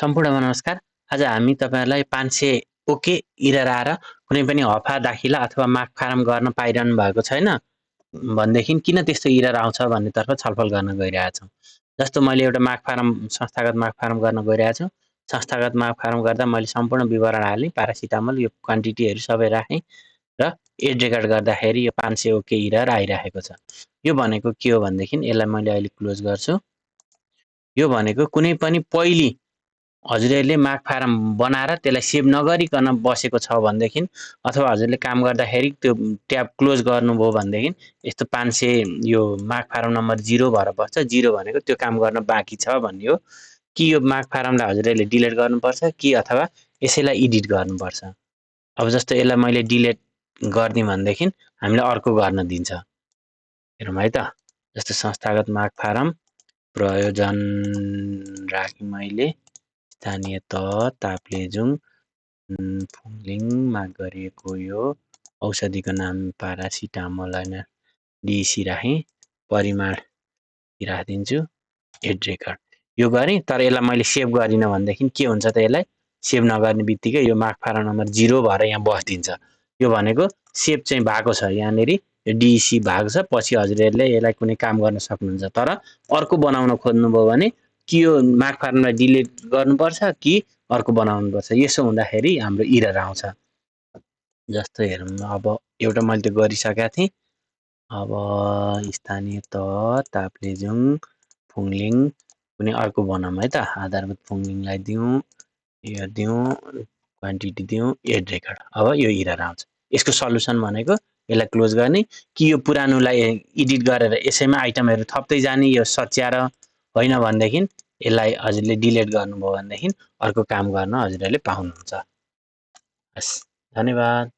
सम्पूर्णमा नमस्कार। आज हामी तपाईहरुलाई 500 ओके इरर आएर कुनै पनि हफा दाखिला अथवा माग फारम गर्न पाइरहनु भएको छैन भनेदेखि किन त्यस्तो इरर आउँछ भन्नेतर्फ छलफल गर्न गइरहेका छौँ। जस्तो मैले एउटा माग फारम संस्थागत माग फारम गर्न गइरहेको छु। संस्थागत माग फारम गर्दा मैले सम्पूर्ण विवरण हालेँ, प्यारासिटामोल यो क्वान्टिटीहरु सबै राखेँ र एड रेकर्ड गर्दाखेरि यो 500 ओके इरर आइरहेको छ। यो भनेको के हो भनेदेखि यसलाई मैले अहिले क्लोज गर्छु। यो भनेको कुनै पनि पहिली हजुरहरूले माग फारम बनाएर त्यसलाई सेभ नगरिकन बसेको छ भनेदेखि अथवा हजुरले काम गर्दाखेरि त्यो ट्याब क्लोज गर्नुभयो भनेदेखि यस्तो 500 यो माग फारम नम्बर 0 भएर बस्छ। 0 भनेको त्यो काम गर्न बाँकी छ भन्ने हो। कि यो माग फारमलाई हजुरहरूले डिलिट गर्नुपर्छ कि अथवा यसैलाई एडिट गर्नुपर्छ। अब जस्तो यसलाई मैले डिलिट गर्दिम भनेदेखि हामीलाई अर्को गर्न दिन्छ। हेरौँ है त। जस्तो संस्थागत माग फारम प्रयोजन राखेँ मैले स्थानीय तह ताप्लेजुङ फुङलिङमा गरिएको यो औषधिको नाम प्यारासिटामोल हैन डिसी राखेँ, परिमाण राखिदिन्छु, एड रेकर्ड यो गरेँ। तर यसलाई मैले सेभ गरिन भनेदेखि के हुन्छ त यसलाई सेभ नगर्ने बित्तिकै यो माग फारम नम्बर 0 भएर यहाँ बस्दिन्छ। यो भनेको सेभ चाहिँ भएको छ, यहाँनेरि डिसी भएको छ। पछि हजुरहरूले यसलाई कुनै काम गर्न सक्नुहुन्छ। तर अर्को बनाउन खोज्नुभयो भने कि यो माग फारमलाई डिलिट गर्नुपर्छ कि अर्को बनाउनुपर्छ। यसो हुँदाखेरि हाम्रो इरर आउँछ। जस्तो हेरौँ अब एउटा मैले त्यो गरिसकेका थिएँ। अब स्थानीय तह ताप्लेजुङ फुङलिङ कुनै अर्को बनाऊँ है त। आधारभूत फुङलिङलाई दिउँ, यो दिउँ, क्वान्टिटी दिउँ, एड रेकर्ड। अब यो इरर आउँछ। यसको सल्युसन भनेको यसलाई क्लोज गर्ने कि यो पुरानोलाई एडिट गरेर यसैमा आइटमहरु थप्दै जाने, यो सच्याएर होइन भनेदेखि यसलाई हजुरले डिलिट गर्नुभयो भनेदेखि अर्को काम गर्न हजुरहरूले पाउनुहुन्छ। हस्, धन्यवाद।